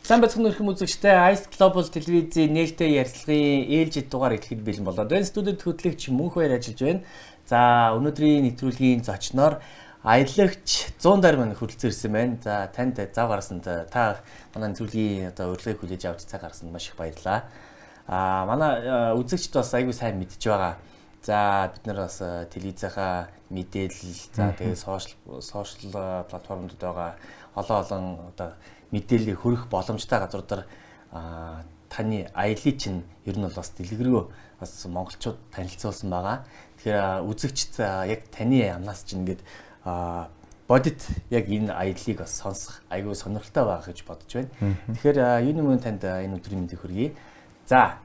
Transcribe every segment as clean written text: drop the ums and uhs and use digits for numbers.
Сайн байцгаана уу эрхэм үзэгчдээ, Ice Global телевизийн нээлттэй ярилцлагын ээлжид дугаар эхлэхэд бэлэн болоод байна. Студид хөтлөгч Мөнх Баяр ажиллаж байна. За, өнөөдрийн нэвтрүүлгийн зочноор аялагч 100 дараа маань хүрэлцэн ирсэн байна. За, танд зав гаргасанд, та манай нэвтрүүлгийн одоо урилгыг хүлээж авч цаг гаргасанд маш их баярлалаа. Манай үзэгчд бас айгүй сайн мэдж байгаа. За, бид нар бас телевизийнхаа мэдээлэл, за тэгээ social платформудад байгаа олон олон одоо мэдээллийг хүргэх боломжтой газруудаар таны аялыг чинь ер нь бол бас дэлгэрэнгүй бас монголчууд танилцуулсан байгаа. Тэгэхээр үзэгчд яг таны амнаас чинь ингээд бодит яг энэ аяллыг бас сонсох айгүй сонирхолтой байгаа гэж бодож байна. Тэгэхээр юуны мөн танд энэ өдрийн мэндийг хүргэе. За,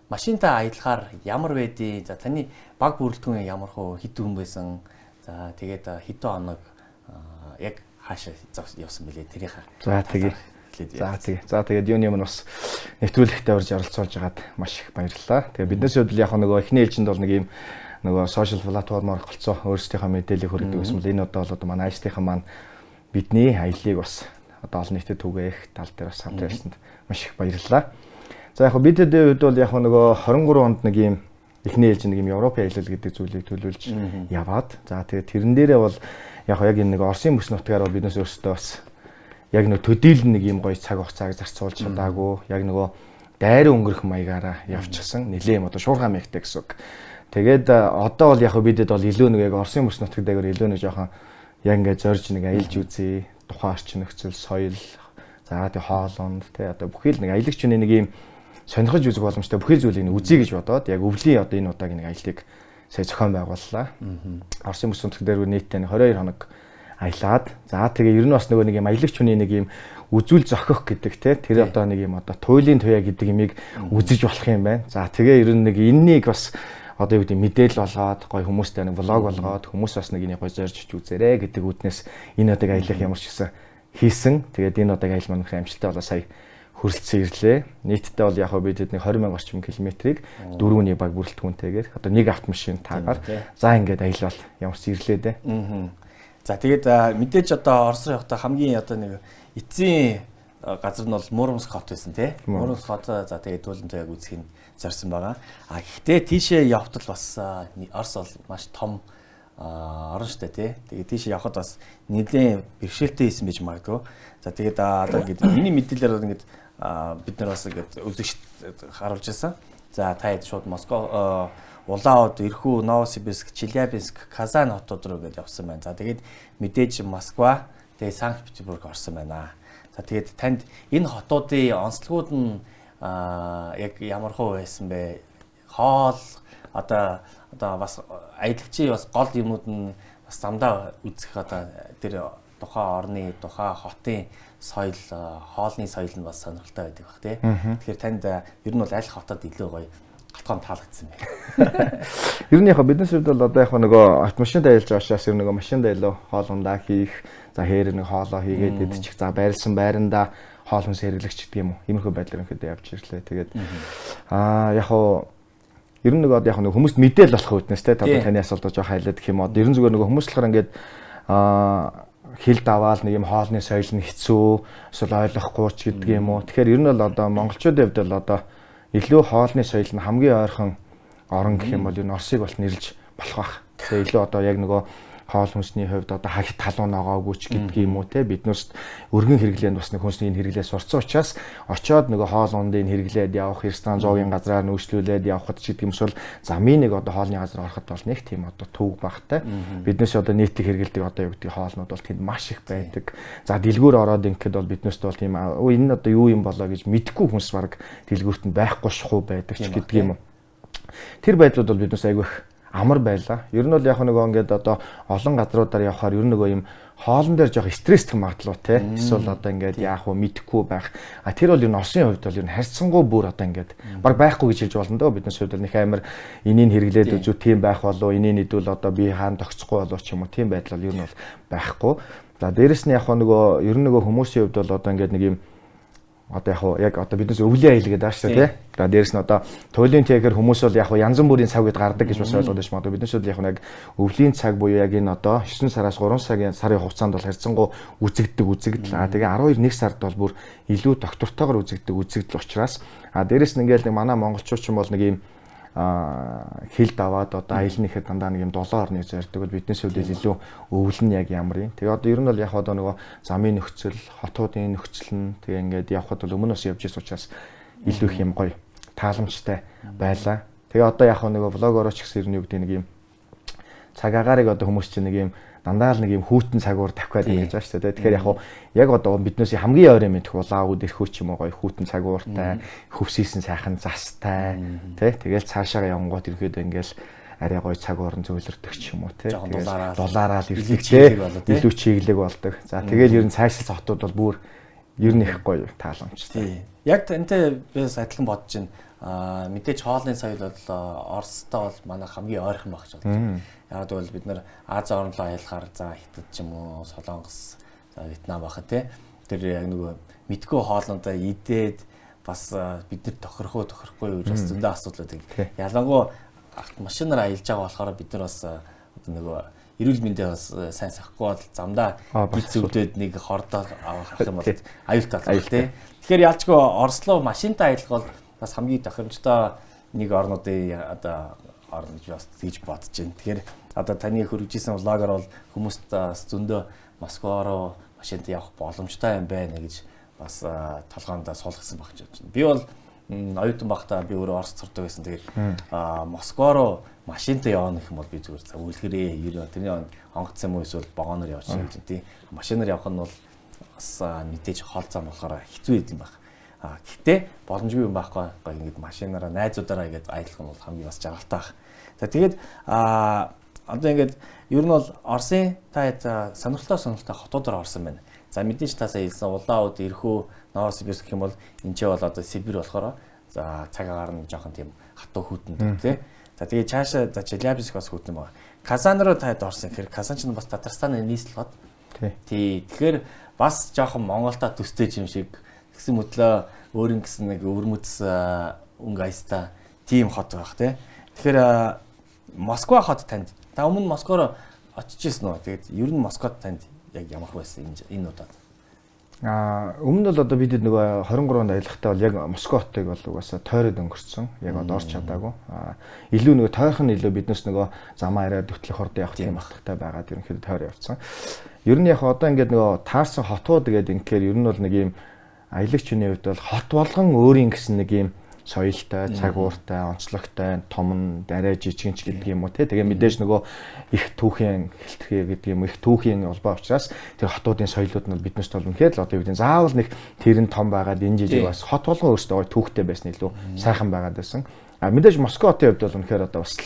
машинтаа аялахаар ямар байдیں۔ За, таны баг бүрэлдэхүүн ямар хөө, хэд хүн байсан? За, тэгээд хэдэн хоног яг хаашаа явсан бэлээ тэрийнхаа. За, тэгээ. За, тэгээ. За, тэгээд юуны өмнө бас нэвтрүүлэгтээ орж оролцуулж байгаад маш их баярлалаа. Тэгээ биднээс хувьд яг нөгөө эхний ээлжинд бол нэг юм нөгөө social платформоор голцоо өөрсдийнхөө мэдээллийг хүргэдэг гэсэн бол энэ удаа бол одоо манай Ice-ийн маань бидний аяллыг бас одоо олон нийтэд түгээх тал дээр бас хамт ажилласанд маш их баярлалаа. За, яг бидэд хувьд бол яг нөгөө 23 онд нэг юм эхний ээлжинд нэг юм Европын аялал гэдэг зүйлийг төлөвлөж яваад, за тэгээд тэрэн дээрээ бол яг яг энэ нэг Оросын бүс нутгаар бол биднээс өөрсдөө бас яг нэг төдийлөн нэг юм гоё цаг хугацааг зарцуулж чадаагүй, яг нөгөө дайран өнгөрөх маягаараа явчихсан, нэлээ юм одоо шуурхай маягтай гэсэн үг. Тэгээд одоо бол яг бидэд бол илүү нэг яг Оросын бүс нутаг дээгүүр илүү нэг жоохон яг ингээд зорж нэг аялж үзье, тухайн орчин нөхцөл, соёл, за тэг хоолунд тэ одоо бүхий л нэг аялагч хүний нэг юм сонирхож үзэх боломжтой бүхий зүйлийг нэг үзье гэж бодоод яг өвлийн одоо энэ удаагийн нэг аяллыг сая зохион байгууллаа. Оросын бүс нутаг дээр нийтдээ 22 хоног аялаад, за тэгээ ер нь бас нөгөө нэг юм аялагч хүний нэг юм үзүүл зохих гэдэг те тэр одоо нэг юм одоо туйлын туяа гэдэг юмыг үзэж болох юм байна. За, тэгээ ер нь нэг энэнийг бас одоо юу гэдэг мэдээлэл болгоод гой хүмүүстэй нэг влог болгоод хүмүүс бас нэг энийг гой зорж ич үзээрэй гэдэг үүднээс энэ удаагийн аялах ямар ч гэсэн хийсэн. Тэгээд энэ удаагийн аялал маань амжилттай болоо сая хүрэлцэн ирлээ. Нийтдээ бол яг бид тэдний 20 мянга орчим километрийг дөрөвний баг бүрэлдэхүүнтэйгээр одоо нэг автомашин таагаар за ингээд аялал ямар ч ирлээ дээ. За, тэгээд мэдээж одоо Орос руу явахдаа хамгийн одоо нэг эцсийн газар нь бол Мурманск хот байсан тий. Мурманск хот, за тэгээд Туулан туяаг үзэхийг зорьсон байгаа. А гэхдээ тийшээ явтал бас Орос бол маш том орон штэ тий. Тэгээд тийшээ явхад бас нэлээд бэрхшээлтэй хийсэн байж магадгүй. За, тэгээд одоо ингээд миний мэдээлэлээр ингээд бид нар бас ингээд үзэгчд харуулж байсан. За, та хэд шууд Москва, Улаанбаатар, Ирхүү, Новосибирск, Челябинск, Казан хотууд руу ингээд явсан байна. За, тэгээд мэдээж Москва, тэгээд Санкт Петербург орсон байна. За, тэгээд танд энэ хотуудын онцлогууд нь яг ямар хуу байсан бэ? Хоол одоо бас аялагчийн бас гол юмнууд нь бас замдаа үзэх одоо тэр тухайн орны, тухайн хотын соёл, хоолны соёл нь бас сонирхолтой байдаг бах тий. Тэгэхээр танд ер нь бол аль хотод илүү гоё гатгоон таалагдсан бэ? Ер нь яг бидний хувьд бол одоо яг нөгөө автомашинд аялж байгаа учраас ер нөгөө машинд аялал хоол ундаа хийх, за хээр нэг хоолоо хийгээд идчих, за байрлсан байрандаа хоол хүнс хэрэглэгч гэдэг юм уу. Иймэрхүү байдлаар ерөнхийдөө явж ирлээ. Тэгээд яг хуу ер нь нөгөө яг нөгөө хүмүүст мэдээлэл болох үүднээс те таны асуултаа жоох хайлаад гэх юм уу. Ер нь зүгээр нөгөө хүмүүс болохоор ингээд хил даваал нэг юм хоолны соёл нь хэцүү, эсвэл ойлгохгүй ч гэдэг юм уу. Тэгэхээр ер нь бол одоо монголчуудын хувьд бол одоо илүү хоолны соёл нь хамгийн ойрхон орон гэх юм бол энэ Оросыг бол нэрлж болох бах. Тэгээ илүү одоо яг нөгөө хоол хүнсний хувьд одоо хагт халуун ногоогүй ч гэдэг юм уу те, биднээс өргөн хэрэглээнд бас нэг хүнсний энэ хэрэглээ сурцсан учраас очоод нөгөө хоол ундыг хэрэглээд явах, ресторан зоогийн газраар нөөцлүүлээд явхад ч гэдэг юм эсвэл замын нэг одоо хоолны газар ороход бол нэг тийм одоо төв багтай. Биднээс одоо нийтлэг хэрэглэдэг одоо юу гэдэг хоолнууд бол тэнд маш их байдаг. За, дэлгүүр ороод ингэхэд бол биднээс бол тийм энэ одоо юу юм болоо гэж мэдэхгүй хүнс баг дэлгүүрт нь байхгүй шахуу байдаг ч гэдэг юм уу. Тэр байдлууд бол биднээс айгүй их амар байлаа. Ер нь бол яг нөгөө ингээд одоо олон газруудаар явхаар ер нь нөгөө юм хоолн дээр жоох стресстэх магадлал те. Эсвэл одоо ингээд яах вэ мэдэхгүй байх. А тэр бол ер нь Оросын хувьд бол ер нь харьцангуй бүр одоо ингээд баг байхгүй гэж хэлж болно дөө. Бидний хувьд бол нэг амар энийг хэрэглээд үзүү тийм байх болов, энийг идвэл одоо би хаана тогтцохгүй болов ч юм уу, тийм байдал бол ер нь бол байхгүй. За, дээрэс нь яг нөгөө ер нь нөгөө хүмүүсийн хувьд бол одоо ингээд нэг юм Одоо яг яг одоо биднээс өвлийн аял гэдэг ааш тий. За дээрэс нь одоо туйлын тэгэхэр хүмүүс бол яг янз бүрийн цаг үед гардаг гэж бас ойлгоод байж магадгүй. Биднээс бол яг нэг өвлийн цаг буюу яг энэ одоо 9 сараас 3 сарын хугацаанд бол харьцангуй үзэгддэг үзэгдэл. А тэгээ 12 1 сард бол бүр илүү доктортойгоор үзэгддэг үзэгдэл учраас а дээрэс нь ингээл нэг манай монголчууд ч юм бол нэг ийм хил даваад одоо аялны ихэд дандаа нэг юм долоон орныг зорддог бол биднээс хувьд илүү өвөл нь яг ямар юм. Тэгээ одоо ер нь бол яг одоо нөгөө замын нөхцөл, хотуудын нөхцөл нь тэгээ ингээд явхад бол өмнө бас явж ирсэн учраас илүү их юм гоё тааламжтай байлаа. Тэгээ одоо яг нөгөө влогороо ч гэсэн ер нь юу гэдэг нэг юм цаг агаарыг одоо хүмүүс чинь нэг юм дандаа л нэг юм хүүтэн цагуур тавих гэдэг юм гэж байгаа шүү дээ. Тэгэхээр яг яг одоо биднээс хамгийн ойрын мэдэх улаауд ирэхүү ч юм уу гоё хүүтэн цагууртай, хөвсийсэн сайхан застай, тий. Тэгэл цаашаага явангууд ирэхэд ингээл арай гоё цаг уурн зөөлрдөг ч юм уу тий. Тэгэл дулаараа л ирлэг тий. Илүү чиглэг болдог. За тэгэл ер нь цаашилсан хотууд бол бүр ер нь их гоё тааламжтай. Яг энтэй би бас адилхан бодож байна. Мэдээж хоолны соёл бол Оростой бол манай хамгийн ойрхон байх гэж боддог. Яг гэвэл бид нар Ази орн руу аялахаар за Хятад ч юм уу, Солонгос, за Вьетнам байхад тий. Тэр яг нөгөө мэдгүй хоолнуудаа идээд бас бид нар тохирох уу, тохирохгүй юу гэж бас зөндөө асуудал байдаг. Ялангуяа автомашинаар аялж байгаа болохоор бид нар бас одоо нөгөө эрүүл мэндээ бас сайн сахгүй бол замдаа гид зүвдээд нэг хордоо авах юм бол аюултай болох тий. Тэгэхээр ялчгүй Орос руу машинтай аялах бол бас хамгийн тохиромжтой нэг орнуудын одоо орн гэж бас тэгж бодож байна. Тэгэхээр одоо таны хөргөжсэн влогоор бол хүмүүст бас зөндөө Москва руу машинтай явах боломжтой юм байна гэж бас толгоондоо суулгасан баг гэж бодож байна. Би бол оюутан байхдаа би өөрөө Орос сурдаг байсан. Тэгээд Москва руу машинтай явна гэх юм бол би зүгээр за үлгэрээ ер нь тэрний онгоц юм уу эсвэл вагоноор явчих юм тий. Машинаар явах нь бол бас мэдээж хол зам болохоор хэцүү байд юм баг. Гэхдээ боломжгүй юм байхгүй гоё ингээд машинаараа найзуудаараа ингээд аялах нь бол хамгийн бас жаргалтай байх. За тэгээд одоо ингээд ер нь бол Оросын та сонирхолтой хотуудаар орсон байна. За мэдээж таасаа хэлсэн Улаанууд, Ирхүү, Новосибирск гэх юм бол энэ ч бол одоо Сибирь болохоор за цаг агаар нь жоохон тийм хатуу хүтэн тий. За тэгээд цаашаа за Челябинск бас хүтэн байгаа. Казан руу таад орсон гэхээр Казан ч бас Татарстаны нийслэл хот. Тий. Тэгэхээр бас жоохон Монголтой төстэй юм шиг тэгсэн мөтлөө өөр ингэсэн нэг өвөрмөц өнгө аястай тийм хот байх тий. Тэгэхээр Москва хот танд та өмнө Москва руу очиж ирсэн үү? Тэгээд ер нь Москвад танд яг ямар байсан энэ удаад? Өмнө нь бол одоо бид нөгөө 23 онд аялахдаа бол яг Москва хотыг бол угаасаа тойроод өнгөрцөн. Яг одоо орч чадаагүй. Илүү нөгөө тойрох нь илүү биднес нөгөө замаа арай хөтлөх хордоо явах тийм батгатай байгаад ерөнхийдөө тойроо явцсан. Ер нь яг одоо ингээд нөгөө таарсан хотууд гэдэг ингээр ер нь бол нэг юм аялагч хүний хувьд бол хот болгон өөрийн гэсэн нэг юм соёлтой, цаг ууртай, онцлогтой, том нь, дарай жижигэн ч гэдэг юм уу те. Тэгээ мэдээж нөгөө их түүхийн хэлтгэе гэдэг юм, их түүхийн улбаа учраас тэр хотуудын соёлууд нь бол биднээс тол үнэхээр л одоо юу гэдэг заавал нэг тэр нь том байгаад энэ жижиг бас хот болгон өөрсдөө гоё түүхтэй байсан илүү сайхан байгаад байсан. А мэдээж Москва хотын хувьд бол үнэхээр одоо бас л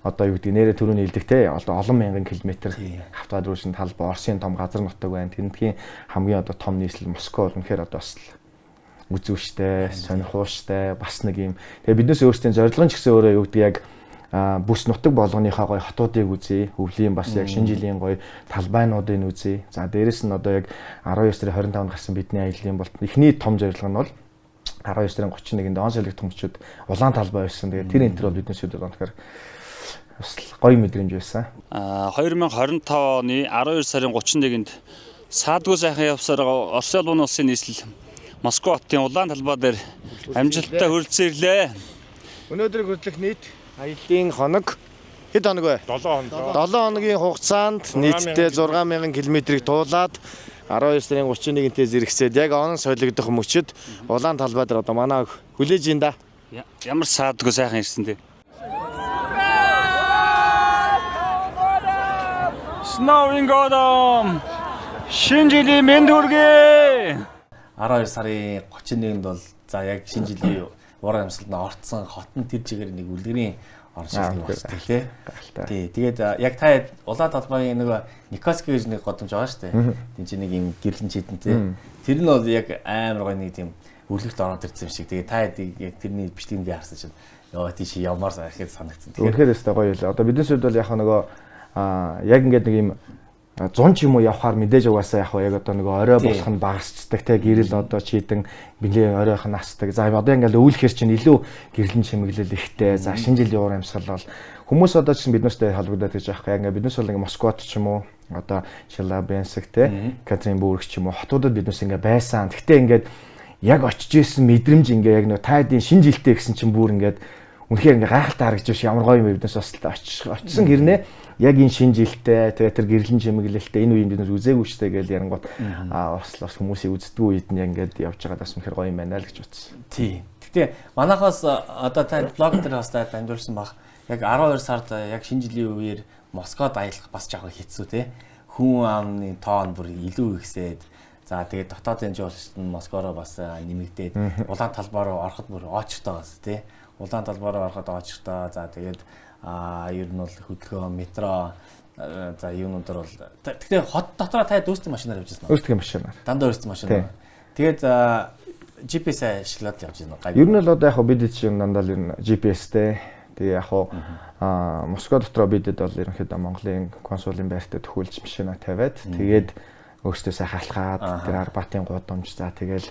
одоо юу гэдэг нэрээ түрүүний хэлдэг те одоо олон мянган километр хавтгад руу шин талбай Оросын том газар нутаг байна. Тэнтгийн хамгийн одоо том нийслэл Москва бол үнэхээр одоо бас л үзүүштэй, сонирхууштай бас нэг юм. Тэгээ биднээс өөрсдийн зорилго нь ч гэсэн өөрөө юу гэдэг яг бүс нутаг болгоныхоо гоё хотуудыг үзье. Өвлийн бас яг шинэ жилийн гоё талбайнуудыг үзье. За дээрэс нь одоо яг 12 сарын 25-нд гарсан бидний аяллаа бол эхний том зорилго нь бол 12 сарын 31-нд он солигдох мөчүүд улаан талбай байсан. Тэгээ тэр энэ төр бол биднээс хувьд болохоор бас гоё мэдрэмж байсан. 2025 оны 12 сарын 31-нд саадгүй сайхан явсаар Оросын албан улсын нийслэл Москва хотын улаан талбай дээр амжилттай хүрэлцэн ирлээ. Өнөөдөр хүртэлх нийт аяллаа хоног хэд хоног вэ? 7 хоног. 7 хоногийн хугацаанд нийтдээ 6000 км-ийг туулаад 12 сарын 31-нд зэрэгцээд яг онон солигдох мөчөд улаан талбай дээр одоо манай хүлээж ин да. Ямар саадгүй сайхан ирсэн те. Snowing Autumn шинэ жилийн мэнд хүргэе. 12 сарын 31-нд бол за яг шинэ жилийн уур амьсгалд нь орцсон хот нь тэр чигээр нэг үлгэрийн орон шиг болчихсон тий. Тий. Тэгээд яг та улаан талбайын нөгөө Никольский гэж нэг годомж байгаа шүү дээ. Тин чинь нэг юм гэрлэн чидэн тий. Тэр нь бол яг амар гоё нэг тийм үлгэрт ороод ирсэн юм шиг. Тэгээд та яг тэрний бичлэгийг би харсан чинь ёо тийш явмаар ихэд санагдсан. Тэгэхээр өстой гоё л. Одоо биднес хувьд бол яг нөгөө яг ингээд нэг юм 100 ч юм уу явхаар мэдээж угаасаа яг яг одоо нөгөө орой болох нь багасчдаг те, гэрэл одоо чийдэн бэлээ оройх нь асдаг. За одоо ингээл өвлөхөр чинь илүү гэрлэн чимэглэл ихтэй. За шинэ жилийн уур амьсгал бол хүмүүс одоо чинь бид нартай холбогдоод гэж байгаа юм. Ингээ биднес бол ингээ Москвад ч юм уу одоо Челябинск те, Екатеринбург ч юм уу хотуудад биднес ингээ байсан. Гэхдээ ингээд яг очиж исэн мэдрэмж ингээ яг нөгөө тайдын шинэ жилтэй гэсэн чинь бүр ингээд үнэхээр ингээ гайхалтай харагдаж биш, ямар гоё юм бэ, биднес бас очисон гэрнээ яг энэ шинэ жилтэй тэгээ тэр гэрлэн чимэглэлтэй энэ үеийн биднес үзээгүй штэ гэж ярангуут бас бас хүмүүсийн үздэггүй үед нь яг ингээд явж байгаа бас үнэхээр гоё юм байна л гэж бодсон. Тий. Гэтэ манайхаас одоо та блог дээр бас дамжуулсан баг. Яг 12 сард яг шинэ жилийн үеэр Москвад аялах бас жоохон хэцүү те. Хүн амны тоон бүр илүү ихсээд, за тэгээд дотоодын жуулчид нь Москва руу бас нэмэгдээд улаан талбай руу ороход бүр очиртой бас те. Улаан талбай руу ороход очиртой. За тэгээд ер нь бол хөдөлгөөн, метро, за юунуудаар бол гэхдээ хот дотроо та өөрсдийн машинаар явж байсан уу? Өөрсдийн машинаар. Дандаа өөрсдийн машинаар. Тэгээд GPS ашиглаад явж байна уу? Ер нь л одоо яг бид чинь дандаа л ер нь GPS-тэй. Тэгээ яг Москва дотроо бидэд бол ерөнхийдөө Монголын консулын байртаа төхөөлж машина тавиад тэгээд өөрсдөө сайхан алхаад тэр Арбатын гудамж, за тэгэл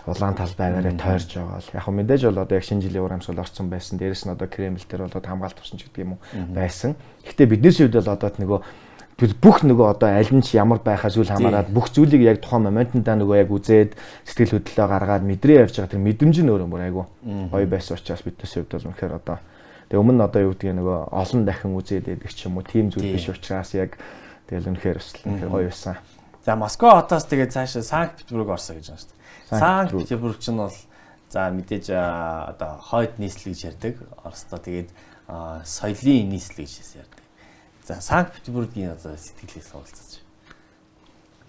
улаан талбай аваараа тойрж байгаа л. Яг мэдээж бол одоо яг шинэ жилийн уур амьсгал орсон байсан. Дээрэс нь одоо Кремль дээр бол хамгаалалт авсан ч гэдэг юм уу байсан. Гэхдээ биднээс хувьд бол одоо нөгөө тэр бүх нөгөө одоо аль нь ч ямар байхаа зүйл хамаарат бүх зүйлийг яг тухайн моментандаа нөгөө яг үзээд сэтгэл хөдлөлөө гаргаад мэдрээ явж байгаа тэр мэдрэмж нь өөрөө бүр айгүй гоё байсан учраас биднээс хувьд бол үнэхээр одоо тэгээ өмнө нь одоо юу гэдгийг нөгөө олон дахин үзээд байдаг ч юм уу тийм зүйл биш учраас яг тэгэл үнэхээр бас үнэхээр гоё байсан. За Москва хотоос тэгээд цаашаа Санкт Петербург орсон гэж байна шүү дээ. Санкт Петербург чинь бол за мэдээж одоо хойд нийслэл гэж ярьдаг. Оросдоо тэгээд соёлын нийслэл гэж ярьдаг. За Санкт Петербургийн одоо сэтгэлээс хавалцаж.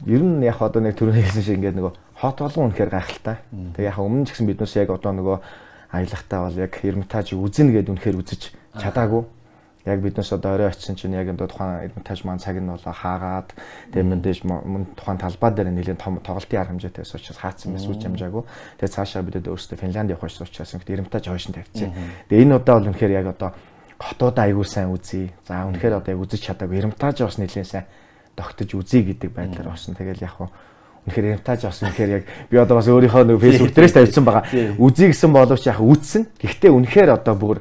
Ер нь яг одоо нэг түрүүний хэлсэн шиг ингээд нөгөө хот болгон үнэхээр гайхалтай. Тэгээ яг өмнө ч гэсэн биднээс яг одоо нөгөө аялахтаа бол яг Эрмитажийг үзнэ гэд үнэхээр үзэж чадаагүй. Яг биднес одоо орой очисон чинь яг энэ тухайн Эрмитаж маань цаг нь болоо хаагаад тэгээ мэдээж мөн тухайн талбай дээр нэлийн том тоглолтын арга хэмжээтэй байсан учраас хаацсан байсан, үж амжаагүй. Тэгээ цаашаа бидэд өөрсдөө Финланд явах учраас ингээд Эрмитаж хойш нь тавьчихсан. Тэгээ энэ удаа бол үнэхээр яг одоо хотуудаа айгүй сайн үзье. За үнэхээр одоо яг үзэж чадаагүй Эрмитаж бас нэлийн сайн тогтож үзье гэдэг байдлаар болсон. Тэгэл яг хуу үнэхээр Эрмитаж бас үнэхээр яг би одоо бас өөрийнхөө нэг Facebook дээрээс тавьсан байгаа. Үзье гэсэн боловч яг үтсэн. Гэхдээ үнэхээр одоо бүр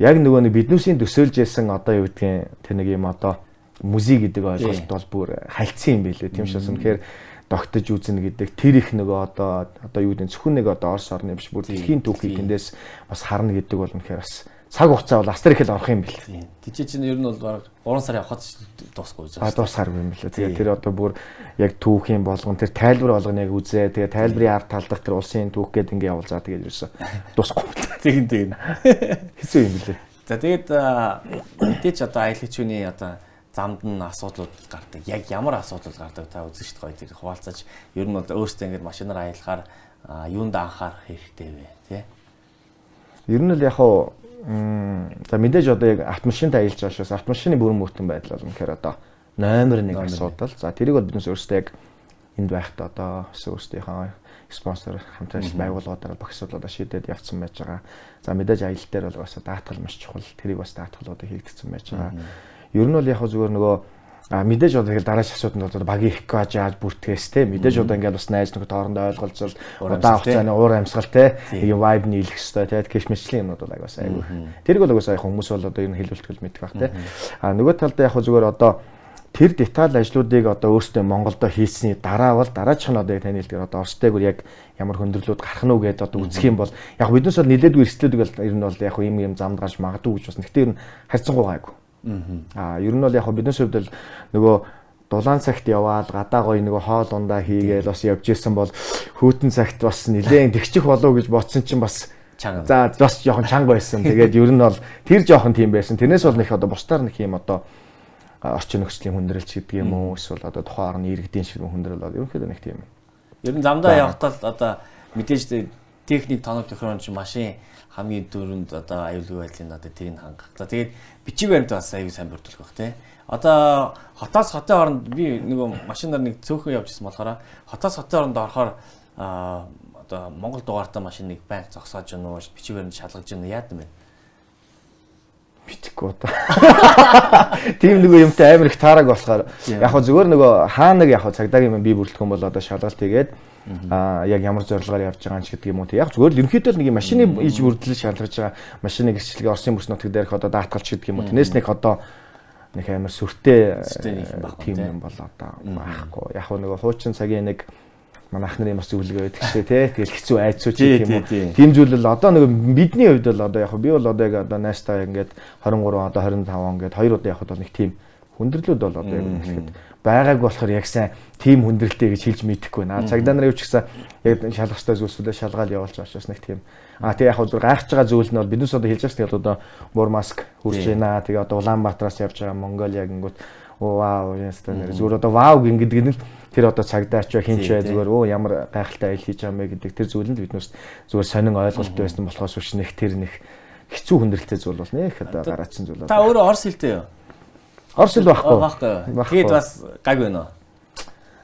яг нөгөө нэг биднүүсийн төсөөлж ясан одоо юу гэдгийг тэр нэг юм одоо музей гэдэг ойлголт бол бүр хальцсан юм билээ. Тийм учраас үнэхээр тогтож үзнэ гэдэг тэр их нөгөө одоо одоо юу гэдэг зөвхөн нэг одоо Орос орны биш бүр дэлхийн түүхийг тэндээс бас харна гэдэг бол үнэхээр бас цаг хугацаа бол астар их л орох юм билээ. Тийч чинь ер нь бол бараг 3 сар явхад дуусахгүй гэж байна. Дуусахааргүй юм билээ. Тэгээ тэр одоо бүр яг түүхийн болгон тэр тайлбар болгоно яг үзээ. Тэгээ тайлбарын ард талдах тэр улсын түүх гээд ингээ явуул за тэгээд ерөөсө дуусахгүй. Тэгин тэгин. Хэцүү юм билээ. За тэгээд мэдээч одоо аялагчны одоо замд нь асуудлууд гардаг. Яг ямар асуудал гардаг та үзэн шүү дээ гоё тэр хуваалцаж ер нь бол өөртөө ингээд машинаар аялахаар юунд анхаарах хэрэгтэй вэ тий? Ер нь л яг хуу за мэдээж одоо яг автомашинтай аялж байгаа шээс автомашины бүрэн мөртөн байдал бол үнэхээр одоо номер 1 асуудал. За тэрийг бол биднес өөрсдөө яг энд байхдаа одоо өөрсдийнхөө спонсор хамтран ажил байгууллагуудаараа бохисуулаад шийдээд явцсан байж байгаа. За мэдээж аялал дээр бол бас даатгал маш чухал. Тэрийг бас даатгалуудыг хийгдсэн байж байгаа. Ер нь бол яг зүгээр нөгөө мэдээж одоо тэгэл дараач асуудал нь бол багийн экваж яаж бүртгэс те мэдээж одоо ингээд бас найз нөхөд хоорондоо ойлголцол удаан хугацааны уур амьсгал те нэг юм вайб нийлэх хэвээр те кэш мэтлэн юмнууд бол айгаас айгүй. Тэрийг бол угаасаа яг хүмүүс бол одоо ер нь хэлбэлтгэл мэдэх бах те. Нөгөө талдаа яг зүгээр одоо тэр деталь ажлуудыг одоо өөрсдөө Монголдо хийсний дараа бол дараачих нь одоо яг таны хэлдгээр одоо Оростэйгүр яг ямар хүндрэлүүд гарах нь уу гэдээ одоо үзэх юм бол яг биднес бол нэлээдгүй эрсдлүүдийг бол ер нь бол яг ийм юм замд гарч магадгүй гэж бас. Гэхдээ ер нь харьцангуй гайгүй. Ер нь бол яг биднес хувьд л нөгөө дулаан цагт яваал гадаа гоё нөгөө хоол ундаа хийгээл бас явж исэн бол хүүтэн цагт бас нэлээн тэгчих болов гэж бодсон чинь бас за бас жоохон чанга байсан. Тэгээд ер нь бол тэр жоохон тийм байсан. Тэрнээс бол нэг одоо бусдаар нэг юм одоо орчин нөхцөлийн хүндрэлч гэдэг юм уу эсвэл одоо тухайн орны иргэдийн шиг хүндрэл бол ерөнхийдөө нэг тийм. Ер нь замдаа явхдаа л одоо мэдээж техник тоног төхөөрөмж машин хамгийн дөрөнд одоо аюулгүй байдлын одоо тэрийг хангах. За тэгээд бичиг баримт бас аюул сайн бүрдүүлэх байх тий. Одоо хотоос хотын хооронд би нөгөө машинаар нэг цөөхөн явж ирсэн болохоор хотоос хотын хооронд орохоор одоо Монгол дугаартай машиныг байнга зогсоож гэнэ үү, бичиг баримт шалгаж гэнэ яад юм бэ? Мэдхгүй одоо. Тийм нөгөө юмтай амар их таараг болохоор яг хөө зүгээр нөгөө хаа нэг яг цагдаагийн юм бие бүрэлдэхүүн бол одоо шалгалт хийгээд яг ямар зорилгоор явж байгаа юм ч гэдэг юм уу. Яг зүгээр л ерөнхийдөө л нэг юм машины иж бүрдлэл шалгаж байгаа машины гэрчлэгээ Оросын бүс нутаг дээрх одоо даатгалч гэдэг юм уу. Тэрнээс нэг одоо нэг амар сүртэй тийм юм бол одоо байхгүй. Яг нөгөө хуучин цагийн нэг манай ах нарын бас зөвлөгөө байдаг шээ тий. Тэгэл хэцүү айцуу ч гэх юм уу. Тийм зүйл бол одоо нөгөө бидний хувьд бол одоо яг би бол одоо яг одоо найстаа ингээд 23 одоо 25 он ингээд хоёр удаа явхад бол нэг тийм хүндрэлүүд бол одоо яг хэлэхэд байгааг болохоор яг сайн тийм хүндрэлтэй гэж хэлж мэдэхгүй байна. Цагдаа нарын хувьд ч гэсэн яг шалгах ёстой зүйлсүүдээ шалгаал явуулж байгаа учраас нэг тийм. Тэгээ яг зүгээр гайхаж байгаа зүйл нь бол биднээс одоо хэлж байгаа шүү дээ. Одоо Мурманск хүрч байна. Тэгээ одоо Улаанбаатараас явж байгаа Монголиа гингүүт вау ястаа нэр зүгээр одоо вау гэдэг нь л тэр одоо цагдаач бай хинч бай зүгээр өө ямар гайхалтай аялал хийж байгаа юм бэ гэдэг тэр зүйл нь биднээс зүгээр сонин ойлголт байсан болохоос биш нэг тэр нэг хэцүү хүндрэлтэй зүйл бол нэх одоо гараадсан зүйл. Та өөрөө орос хэлтэй юу? Орос хэл байхгүй. Тэгээд бас гайг байна уу?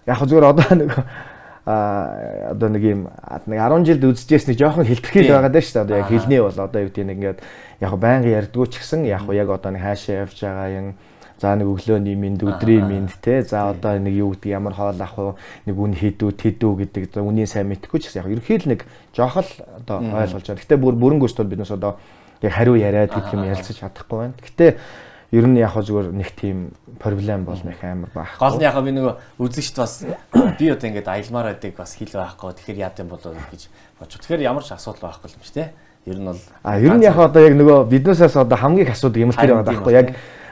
Яг зүгээр одоо нэг одоо нэг юм нэг 10 жилд үзчихээс нэг жоохон хилтерхийл байгаа даа шүү дээ. Одоо яг хэлний бол одоо юу гэдэг нэг ингээд яг байнга ярьдгүү ч гэсэн яг яг одоо нэг хаашаа явж байгаа юм. За нэг өглөөний мэнд, өдрийн мэнд те. За одоо нэг юу гэдэг ямар хоол авах уу, нэг үн хідүү, тэдүү гэдэг үнийн сайн мэдэхгүй ч гэсэн яг ерөнхийд нэг жоох л одоо ойлгож байгаа. Гэтэ бүр бүрэн гүйцэтгэл биднээс одоо яг хариу яриад гэдэг юм ярилцаж чадахгүй байна. Гэтэ ер нь яг зүгээр нэг тийм проблем бол нэг амар байхгүй. Гол нь яг би нөгөө үзэгчд бас би одоо ингээд аялмаар байдаг бас хэл байхгүй. Тэгэхээр яад юм болоо гэж бодчих. Тэгэхээр ямар ч асуудал байхгүй юм чи те. Ер нь бол ер нь яг одоо яг нөгөө биднээсээс одоо хамгийн их асуудаг юм л тэр байгаа байхгүй яг.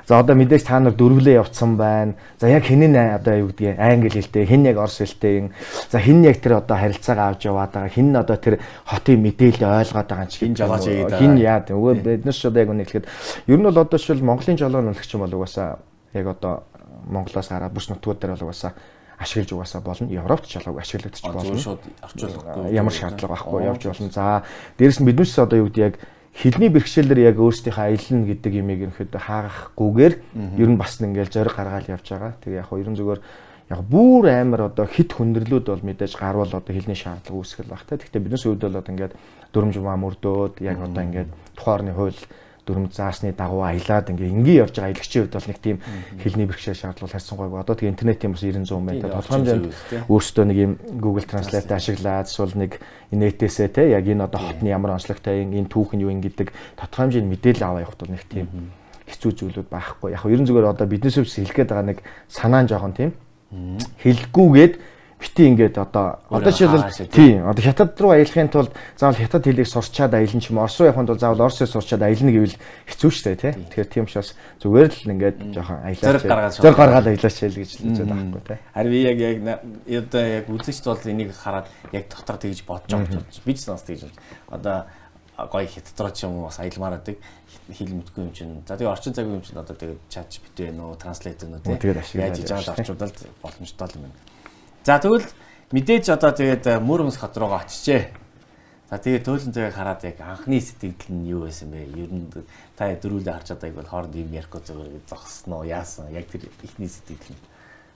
За одоо мэдээж та нар дөрвөлээ явцсан байна. За яг хэн нь одоо юу гэдгийг англи хэлтэй, хэн яг орос хэлтэй юм. За хэн яг тэр одоо харилцаагаа авч яваад байгаа, хэн нь одоо тэр хотын мэдээлэл ойлгоод байгаа юм чи хэн жолооч хийгээд байгаа. Хэн яа тийм. Үгүй бид нар ч одоо яг үнэ хэлэхэд ер нь бол одоо шил Монголын жолоо нөлөгч юм бол угаасаа яг одоо Монголоос гараад бүс нутгууд дээр бол угаасаа ашиглаж угаасаа болно. Европт жолоог ашиглагдчих болно. Зүгээр шууд орчуулахгүй ямар шаардлага байхгүй явж болно. За дээрэс нь биднээс одоо юу гэдэг яг хэлний бэрхшээлээр яг өөрсдийнхөө аялна гэдэг юмыг ерөнхийдөө хаахгүйгээр ер нь бас ингээл зориг гаргаал явж байгаа. Тэгээ яг ер нь зүгээр яг бүр амар одоо хит хүндрэлүүд бол мэдээж гарвал одоо хэлний шаардлага үүсгэл баг та. Гэхдээ биднээс хувьд бол одоо ингээд дүрм журмаа мөрдөөд яг одоо ингээд тухайн орны хууль дүрм заасны дагуу аялаад ингээ энгийн явж байгаа аялагчийн хувьд бол нэг тийм хэлний бэрхшээл шаардлага харьцангуйг. Одоо тэгээ интернетийн бас 90 100 байна. Тодорхой хэмжээнд өөрсдөө нэг юм Google Translate ашиглаад эсвэл нэг нэтээсээ те яг энэ одоо хотны ямар онцлогтой энэ түүх нь юу юм гэдэг тодорхой хэмжээний мэдээлэл аваа явахд бол нэг тийм хэцүү зүйлүүд байхгүй. Яг ерөн зүгээр одоо биднээс хувьд хэлэх гээд байгаа нэг санаа нь жоохон тийм хэлггүйгээд бити ингээд одоо жишээлбэл тийм одоо хятад руу аялахын тулд заавал хятад хэлийг сурчаад аялна ч юм уу, Орос руу явахын тулд заавал орос хэл сурчаад аялна гэвэл хэцүү шүү дээ тий. Тэгэхээр тийм учраас зүгээр л ингээд жоохон аялаач зориг гаргаад аялаач хэл гэж л үзээд байхгүй тий. Харин би яг одоо яг үзэгчд бол энийг хараад яг дотор тэгж бодож байгаа гэж би ч бас тэгж одоо гоё хятад руу ч юм уу бас аялмаар байдаг хэл мэдгүй юм чинь. За тэгээ орчин цагийн юм чинь одоо тэгээ ChatGPT вэ нөө Translate нөө тий. Яаж хийж байгаа орчуулалт боломжтой юм байна. За тэгвэл мэдээж одоо тэгээд Мурманск хот руугаа очижээ. За тэгээд туйлын цагийг хараад яг анхны сэтгэл нь юу байсан бэ? Ер нь та дөрүүлээ харж чадаагүй бол хооронд юм ярихгүй зүгээр зогссон уу? Яасан? Яг тэр эхний сэтгэл нь.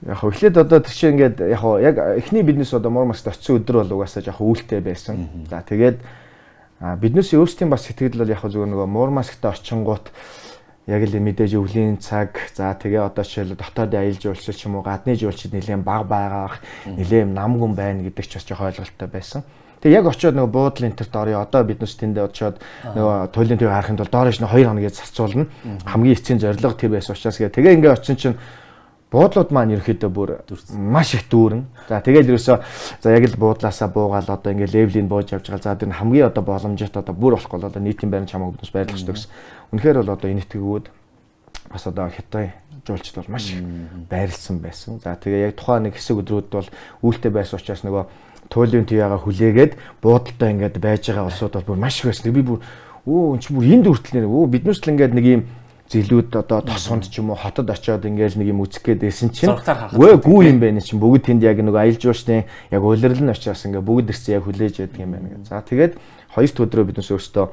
Яг эхлээд одоо тэр чинь ингээд яг яг эхний биднээс одоо Мурманскт очисон өдөр бол угаасаа жоохон үүлтэй байсан. За тэгээд биднээс өөрсдийн бас сэтгэл бол яг зүгээр нөгөө Мурманскт очингуут яг л мэдээж өвлийн цаг за тэгээ одоо жишээл дотоодын аялал жуулчлал ч юм уу гадны жуулчид нэлээд бага байгаах нэлээд намгүн байна гэдэг ч бас жоох ойлголттой байсан. Тэгээ яг очиод нөгөө буудлын энтерт орё одоо бид нүс тэндээ очиод нөгөө туйлын төв харахын тулд доор ш нь 2 хоногийг зарцуулна. Хамгийн эцсийн зорилго тэр байсан учраас гээ тэгээ ингээ очисон чинь буудлууд маань ерөнхийдөө бүр маш их дүүрэн. За тэгэл ерөөсөө за яг л буудлаасаа буугаал одоо ингээ левелийг бууж явж байгаа. За тэр нь хамгийн одоо боломжтой одоо бүр болохгүй бол одоо нийтийн байрны чамааг биднес байрлах хэрэгтэй гэсэн. Үнэхээр бол одоо энэтхэгүүд бас одоо хятад жуулчд бол маш их байрлсан байсан. За тэгээ яг тухайн нэг хэсэг өдрүүд бол үүлтэй байсан учраас нөгөө туйлын туяагаа хүлээгээд буудалтай ингээд байж байгаа улсууд бол бүр маш их байсан. Би бүр өө эн чинь бүр энд хүртэл нэр өө биднес л ингээд нэг юм зэлүүд одоо тосгонд ч юм уу хотод очиод ингээл нэг юм үзэх гээд байсан чинь үгүй юм байна чинь бүгд тэнд яг нэг аялал жуулчдын яг улирал нь очиас ингээ бүгд ирсэн яг хүлээж яадаг юм байна гэ. За тэгээд хоёр дахь өдрөө биднес өөрсдөө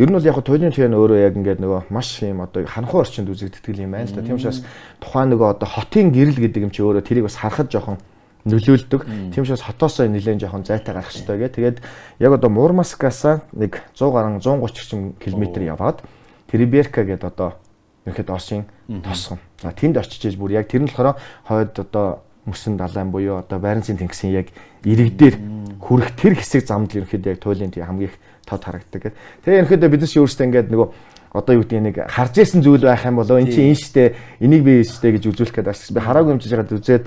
ер нь бол яг туйлын туяа нь өөрөө яг ингээд нөгөө маш юм одоо харанхуй орчинд үзэгддэг юм байна л да. Тийм учраас тухайн нөгөө одоо хотын гэрэл гэдэг юм чи өөрөө тэрийг бас харахад жоохон нөлөөлдөг. Тийм учраас хотоосоо нэлээд жоохон зайтай гарах хэрэгтэй гэ. Тэгээд яг одоо Мурманскаас нэг 100 гаруй 130 орчим километр яваад Териберка гэдэг одоо ерөнхийдөө Оросын тосгон. За тэнд очиж иж бүр яг тэр нь болохоор хойд одоо мөсөн далайн буюу одоо Баренцын тэнгисийн яг ирэг дээр хүрэх тэр хэсэг замд л ерөнхийдөө яг туйлын тий хамгийн их тод харагддаг гэдэг. Тэгээ ерөнхийдөө бид нар өөрсдөө ингээд нөгөө одоо юу гэдэг нэг харж исэн зүйл байх юм болоо эн чинь энэ штэ энийг би штэ гэж үзүүлэх гээд байна. Би хараагүй юм чиж ягаад үзээд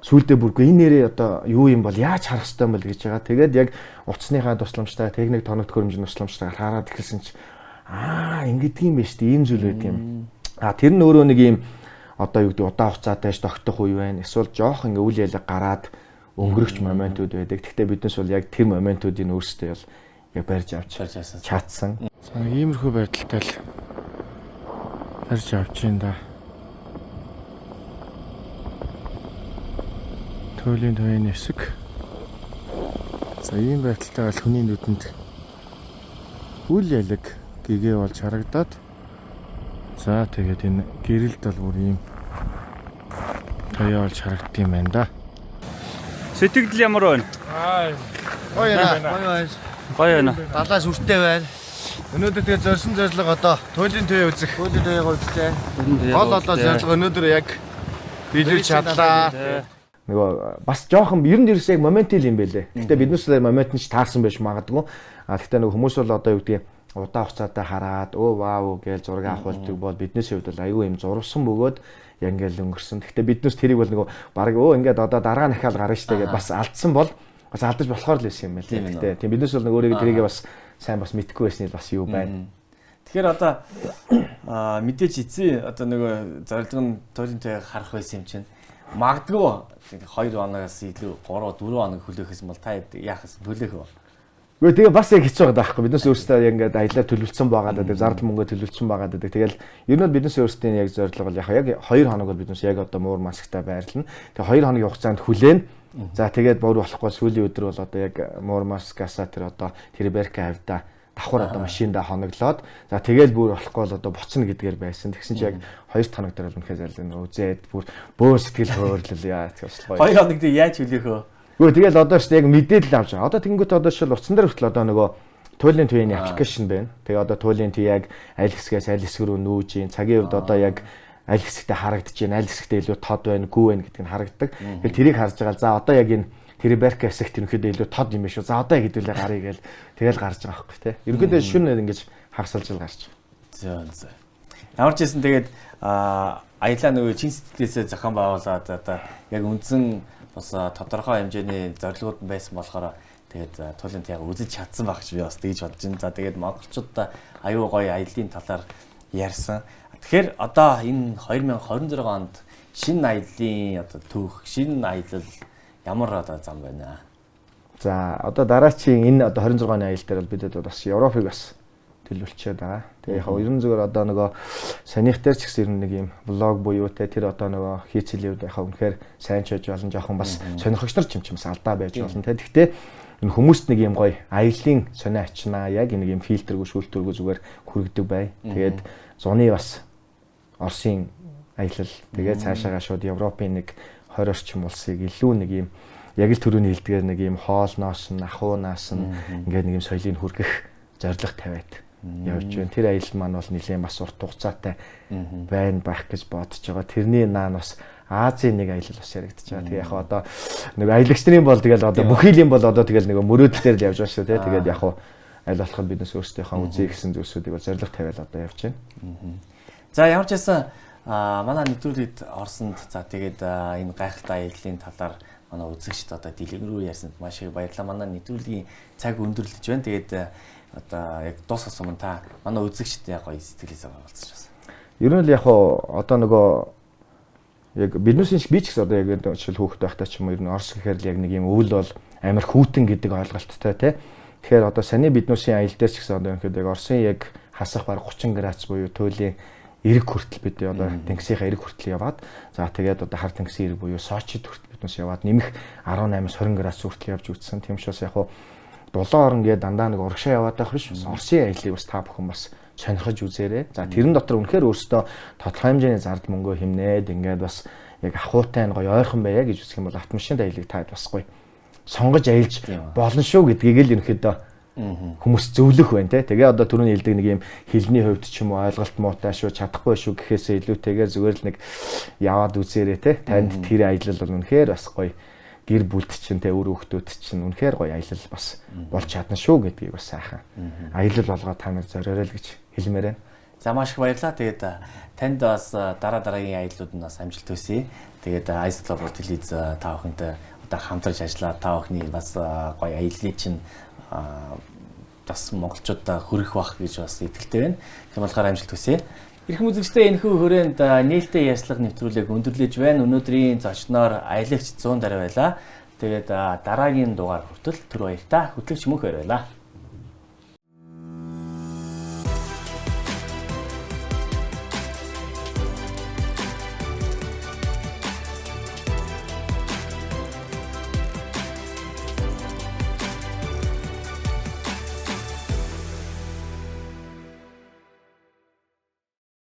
сүулдэ бүргүй энэ нэрээ одоо юу юм бол яаж харах ёстой юм бол гэж байгаа. Тэгээд яг утасныхаа тусламжтай техник тоног төхөөрөмжийн тусламжтайгаар хараад эхэлсэн чи аа ингэдэг юм байна штэ ийм зүйл байдаг юм. А тэр нь өөрөө нэг ийм одоо юу гэдэг удаан хугацаатай ш тогтох үе байна. Эсвэл жоох ингээ үл ялаг гараад өнгөрөгч моментууд байдаг. Гэхдээ биднес бол яг тэр моментуудыг өөрсдөө бол яг барьж авч чадсан. За иймэрхүү байдалтай л барьж авч юм да. Туйлын туяаны хэсэг. За ийм байдалтай бол хүний нүдэнд үл ялаг гэгээ болж харагдаад за тэгээд энэ гэрэлд бол бүр ийм тоёо болж харагддаг юм байна да. Сэтгэл ямар байна? Гоё байна. Гоё байна. Гоё байна. Далаа сүртэй байна. Өнөөдөр тэгээд зорьсон зорилго одоо туйлын туяа үзэх. Туйлын туяаг үзлээ. Гол одоо зорилго өнөөдөр яг биелүүлж чадлаа. Нөгөө бас жоохон ер нь ерөөсөө яг моментил юм байлээ. Гэхдээ биднээс л момент нь ч таарсан байж магадгүй. А гэхдээ нөгөө хүмүүс бол одоо юу гэдгийг удаан хугацаатай хараад өө вау гэж зураг авахулдаг бол биднээс хувьд бол аюу юм зурвсан бөгөөд яг ингээл өнгөрсөн. Гэхдээ биднээс тэрийг бол нөгөө баг өө ингээд одоо дараа нь ахаал гарна штэ гэдээ бас алдсан бол бас алдаж болохоор л байсан юм байна. Гэхдээ тийм биднээс бол нөгөө өөрийгөө тэрийгээ бас сайн бас мэдхгүй байсны л бас юу байна. Тэгэхээр одоо мэдээж эцсийн одоо нөгөө зорилго нь туйлын туяаг харах байсан юм чинь. Магадгүй 2 хоногоос илүү 3 4 хоног хүлээхсэн бол та яах вэ? Хүлээх үү? Үгүй тэгээ бас яг хэцүү байгаа байхгүй. Биднээс өөрсдөө яг ингээд аялаа төлөвлөсөн байгаа даа. Зардал мөнгө төлөвлөсөн байгаа даа. Тэгэл ер нь биднээс өөрсдийн яг зорилго бол яг 2 хоног бол биднээс яг одоо муур масктай байрлана. Тэгээ 2 хоногийн хугацаанд хүлээн. За тэгээд бор болохгүй сүүлийн өдөр бол одоо яг муур маскасаа тэр одоо Териберка хавьда давхар одоо машиндаа хоноглоод за тэгэл бүр болохгүй бол одоо буцна гэдгээр байсан. Тэгсэн чи яг 2 хоног дээр бол үнэхээр зарлина. Үзээд бүр бөөр сэтгэл хөдлөл яа тэгсэн гоё. 2 хоног дээр яаж хүлээх вэ? Үгүй тэгэл одоо шүү дээ яг мэдээлэл авч байгаа. Одоо тэгэнгүүт одоо шил утсан дээр хүртэл одоо нөгөө туйлын туяаны аппликейшн байна. Тэгээ одоо туйлын туяа яг аль хэсгээс аль хэсэг рүү нүүж ийн цагийн хувьд одоо яг аль хэсэгтээ харагдаж байна, аль хэсэгтээ илүү тод байна, гүү байна гэдг нь харагддаг. Тэгэхээр тэрийг харж байгаа. За одоо яг энэ Териберка хэсэгт ерөнхийдөө илүү тод юм биш үү? За одоо яг хэдүүлээ гарыг гээл тэгэл гарч байгаа байхгүй тий. Ерөнхийдөө шүн ингэж хагасалж л гарч. Зөө зөө. Ямар ч байсан тэгээд аялаа нөгөө чин сэтгэлээсээ зохион байгуулад одоо яг үндсэн бас тодорхой хэмжээний зорилгууд нь байсан болохоор тэгээд туйлын туяаг үзэж чадсан байх гэж би бас тэгж бодож байна. За тэгээд монголчуудаа аюу гоё аялын талаар ярьсан. Тэгэхээр одоо энэ 2026 онд шинэ аялын одоо түүх, шинэ аялал ямар одоо зам байна? За одоо дараачийн энэ одоо 26 оны аялал дээр бол бид бас Европыг бас төлөвлөчөөд байгаа. Тэгээ яг ерөн зүгээр одоо нөгөө санийх дээр ч гэсэн ер нь нэг юм влог буюу те тэр одоо нөгөө хийцэлийн үед яг үнэхээр сайн ч байж болно, жоохон бас сонирхогч нар ч юм ч бас алдаа байж болно те. Гэхдээ энэ хүмүүст нэг юм гоё аялын сонио ачнаа яг нэг юм фильтргүй шүүлтүүргүй зүгээр хүргэдэг бай. Тэгээд зуны бас Оросын аялал тэгээд цаашаагаа шууд Европын нэг 20 орчим улсыг илүү нэг юм яг л түрүүний хэлдгээр нэг юм хоолноос нь ахуунаас нь ингээд нэг юм соёлыг хүргэх зорилго тавиад явж байна. Тэр аялал маань бол нэлээд бас урт хугацаатай байна байх гэж бодож байгаа. Тэрний наан бас Азийн нэг аялал бас яригдчихэж байгаа. Тэгээ яг одоо нэг аялагч нарын бол тэгэл одоо бүхий юм бол одоо тэгэл нэг мөрөөдөл дээр л явж байгаа шүү дээ. Тэгээд яг аль болох биднес өөрсдийнхөө үзье гэсэн зүйлсүүдийг бол зорилго тавиал одоо явж байна. За ямар ч байсан манай нэвтрүүлэгт орсонд за тэгээд энэ гайхалтай аяллаа талаар манай үзэгчд одоо дэлгэрэнгүй ярьсанд маш их баярлалаа. Манай нэвтрүүлгийн цаг өндөрлөж байна. Тэгээд одоо яг дуусахаас өмнө та манай үзэгчд яг гоё сэтгэлээсээ хаваалцаж байна. Ер нь л яг одоо нөгөө яг биднээсийн би ч гэсэн одоо яг жишээл хүүхэд байхдаа ч юм уу ер нь Орос гэхээр л яг нэг юм өвөл бол амар хүүтэн гэдэг ойлголттой тий. Тэгэхээр одоо саний биднээсийн аялал дээр ч гэсэн одоо ерөнхийдөө яг Оросын яг хасах баг 30 градус буюу туйлын эрэг хүртэл бид одоо тэнгисийнхаа эрэг хүртэл яваад за тэгээд одоо хар тэнгисийн эрэг буюу Сочид хүртэл биднээс яваад нэмэх 18-аас 20 градус хүртэл явж үтсэн. Тийм учраас яг хуу дулаан орон гээд дандаа нэг урагшаа яваад байх биш. Оросын аяллыг бас та бүхэн бас сонирхож үзээрэй. За тэрэн дотор үнэхээр өөрсдөө тодорхой хэмжээний зардал мөнгөө хэмнээд ингээд бас яг ахуйтай нь гоё ойрхон байя гэж үзэх юм бол автомашинд аяллыг та бас гоё сонгож аялж болно шүү гэдгийг л ерөнхийдөө Хүмүүс зөвлөх байна те. Тэгээ одоо түрүүний хэлдэг нэг юм хэлний хувьд ч юм уу ойлголт муутай шүү, чадахгүй шүү гэхээсээ илүүтэйгээр зүгээр л нэг яваад үзээрэй те. Танд тэр аялал бол үнэхээр бас гоё гэр бүлд чинь те үр хүүхдүүд чинь үнэхээр гоё аялал бас болж чадна шүү гэдгийг бас сайхан аялал болгоо та нар зориорой л гэж хэлмээр байна. За маш их баярлалаа. Тэгээд танд бас дараа дараагийн аяллууд нь бас амжилт хүсье. Тэгээд Ice Global Телевиз та бүхэнтэй одоо хамтарч ажиллаад та бүхний бас гоё аяллыг чинь бас монголчуудаа хүрэх бах гэж бас итгэлтэй байна. Тийм болохоор амжилт хүсье. Эрхэм үзэгчдээ энэхүү хүрээнд нээлттэй ярьцлага нэвтрүүлэг өндөрлөж байна. Өнөөдрийн зочноор аялагч 100 дараа байлаа. Тэгээд дараагийн дугаар хүртэл түр баяртай хөтлөгч мөнх байлаа.